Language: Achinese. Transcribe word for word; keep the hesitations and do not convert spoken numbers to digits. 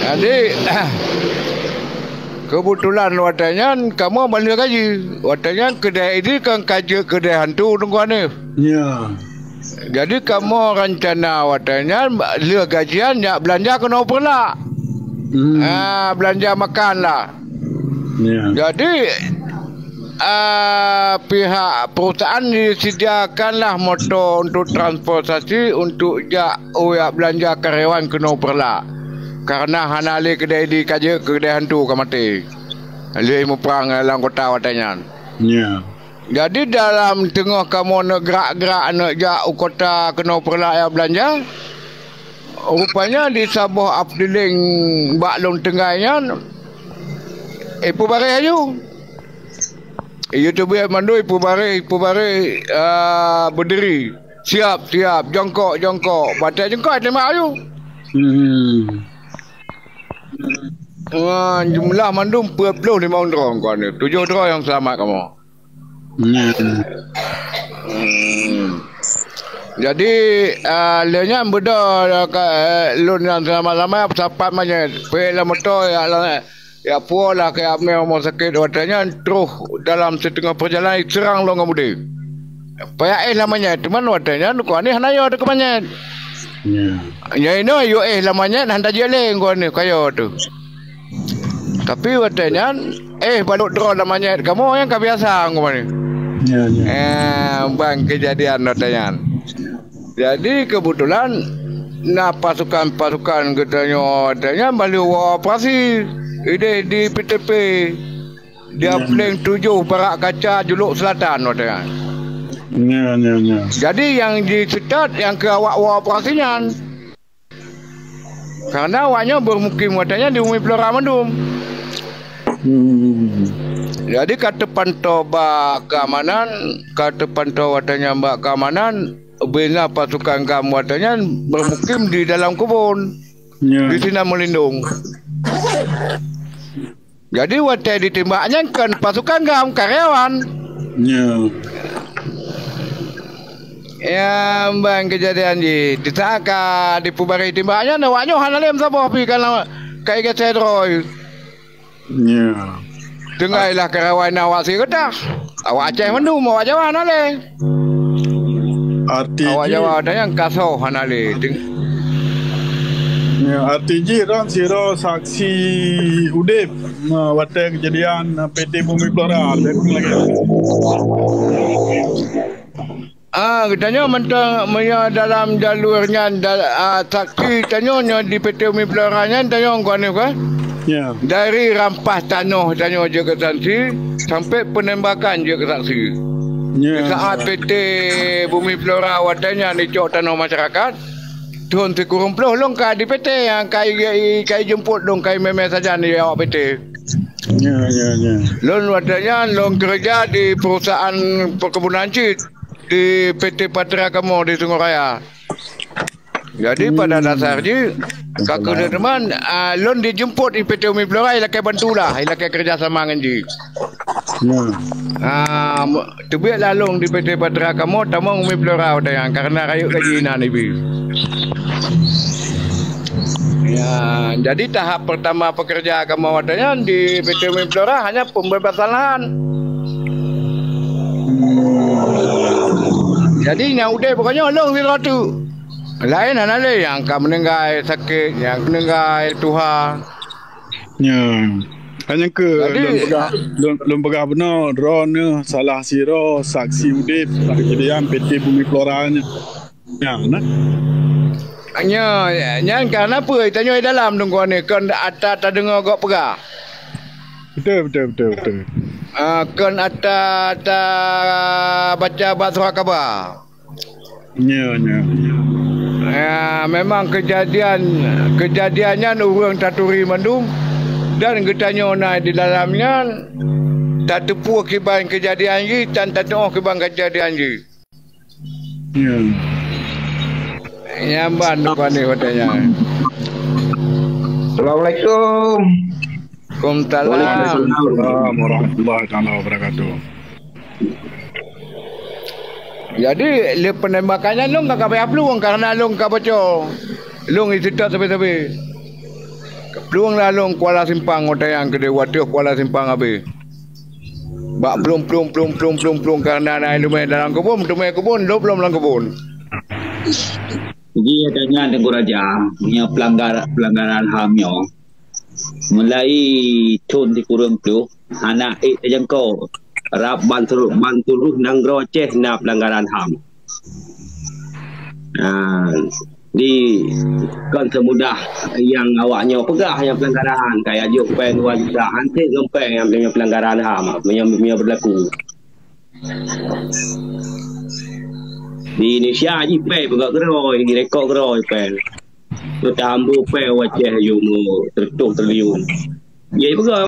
Jadi, keubeutulan watée nyan kamoe ban lheueh gaji. Watée nyan keudè Idi kan ka jeuet keudè hantu Teungku Hanif. Ya. Jadi kamoe rancana watée nyan lheueh gajian jak beulanja keunoe Peureulak. Hmm. Ah, beulanja makan lah. Ya. Jadi, ah, pihak perusahaan disediakanlah moto untuk transportasi untuk jak u jak beulanja karyawan keunoe Peureulak. Kareuna hana lé keudè Idi ka jeuet keudè hantu ka maté. Lheueh muprang lam kota watée nyan. Ya. Jadi dalam teungoh kamoe neuk grak-grak neuk jak u kota keunoe Peureulak jak beulanja, rupanya di saboh Afdealing bak lôn tinggai nyan, eh, peubareh aju. Yue teubiet mandum peubareh, peubareh, ah, beudiri. Siap, siap, jongkok, jongkok. Batée jongkok teumbak aju. Hmm. Ah, jumlah mandum peuet ploh limong droe kon, tujoh droe nyang seulamat kamoe. Hmm. Hmm. Jadi, ah, lheueh nyan beudôh ka, eh, lôn nyang seulama-lama sapat manyét. Peuék lam moto, ya, la-, ya, puwoe lah keu amé rumoh sakét watée nyan troh dalam siteungoh peujalan jiseurang lôn ngon beudé. Payah éh lam manyét, teuma watée nyan Teungku Hanif hana yo teuh keu manyét. Ya. Nyan inoe yo éh lam manyét hana jeuet lé Teungku Hanif, ka yo teuh. Tapi watée nyan, eh, balok droe lam manyét kamoe nyang ka biasa Teungku Hanif. Ya, ya. Eh, ban keujadian watée nyan. Jadi keubeutulan na pasukan-pasukan geutanyoe watée nyan ban lheueh woe operasi ideh di P T P. Di Afdealing tujoh Barak Kaca, Julok Selatan watée nyan. Ya, ya, ya. Jadi nyang jiseutôt nyang keu awak woe operasi nyan. Kareuna awaknyoe beurmukim watée nyan di Bumi Pulora mandum. Hmm. Jadi ka teupantoe bak keamanan, ka teupantoe watée nyan bak keamanan, bila pasukan GAM watée nyan beurmukim di dalam keubon. Ya. Di sinan meulindong. Jadi watée jitimbak nyan kon pasukan GAM, karyawan. Ya. Ya, ban keujadian jih. Di saat ka jipeubareh timbak nyan, awaknyoe hana lé meusaboh pi kana ka igeuseue droe. Ya. Tinggai lah karyawan awak sireutah. Awak Aceh mandum, awak Jawa hana lé. Arti awak jih, Jawa ada nyang kasoe hana lé. Ting- Ya, arti jih droen sidroe saksi udeb, ma, watée keujadian, P T Bumi Pulora, lagée. Ah, geutanyoe mantong meunyoe dalam jalur nyan, da-, ah, saksi tanyoe nyoe di P T Bumi Pulora nyan tanyoe kon ka? Ya. Dari rampah tanoh tanyoe jeuet keu saksi, sampai peunembakan jeuet keu saksi. Ya. Di saat P T Bumi Pulora watée nyan jicok tanoh masyarakat, thon sikureueng ploh lôn ka di P T nyang ka i-, i-, ka ijeumpot lôn ka imé-mé sajan di awak P T. Ya, ya, ya. Lôn watée nyan lôn keureuja di perusahaan perkebunan cit di P T Patria Kamoe di Sungai Raya. Jadi, pada dasar jih, ka keuneuk teuma, ah, lôn dijeumpot di P T Umi Pulora, ilakée bantu lah, ilakée keureuja sama ngon jih. Hmm. Ah, teubiet lah lôn di P T Patria Kamoe, tamong Umi Pulora watée nyan, kareuna rayeuk gaji na ibi. Ya, jadi tahap pertama pekerja kamoe watée nyan di P T Umi Pulora hanya pembebasan lahan. Jadi, nyang udeb pokoknya lôn sidroe teuk. Laén hana lé nyang ka meuninggai sakét, nyang meuninggai tuha. Ya. Hanya ke lôn peugah, lôn, lôn peugah bunoe, droeneuh salah sidroe saksi udeb bak keujadian P T Bumi Pulora nyan. Nyan, nah. Nyan, nyan kareuna peue tanyoe dalam deungon ni kon ata tadeungoe gob peugah. Betul, betul, betul, betul. Ah, kon ata tabaca bak surat kaba. Nya, nya. Ya, memang kejadian, kejadian nyan ureuëng taturi mandum dan geutanyoe na di dalam nyan tateupeue kiban kejadian jih dan tateuoh kiban kejadian jih. Ya. Nyan ban tu kan ni watée nyan. Assalamualaikum. Waalaikumsalam. Waalaikumsalam warahmatullahi taala wabarakatuh. Jadi, lé penembakan nyan lôn ka kapayah plueng karena lôn ka boco. Lôn iseutôt sabe-sabe. Plueng lalong Kuala Simpang watée nyan keudeh, watée Kuala Simpang habéh. Bak plueng, plueng, plueng, plueng, plueng, plueng, karena na ileumèe dalam keubon, teumé keubon, lop lom lam keubon. Jih, tanyoe Teungku Raja, nyoe pelanggar, pelanggaran HAM nyoe. Mulai thon sikureueng ploh, hana ék tajangkau. Rab ban seluruh, ban seluruh nanggroe Aceh na pelanggaran HAM. Ah, di, kon seumudah nyang awak nyoe peugah nyang pelanggaran, kaya jok péng dua juta, hanté ngon péng nyang, nyang pelanggaran HAM, meunyoe, meunyoe beulaku. Di Indonesia jih péng peugah keudroe, di rekod keudroe péng. Teutambu péng u Aceh jumlah seratus triliun. Jadi peugah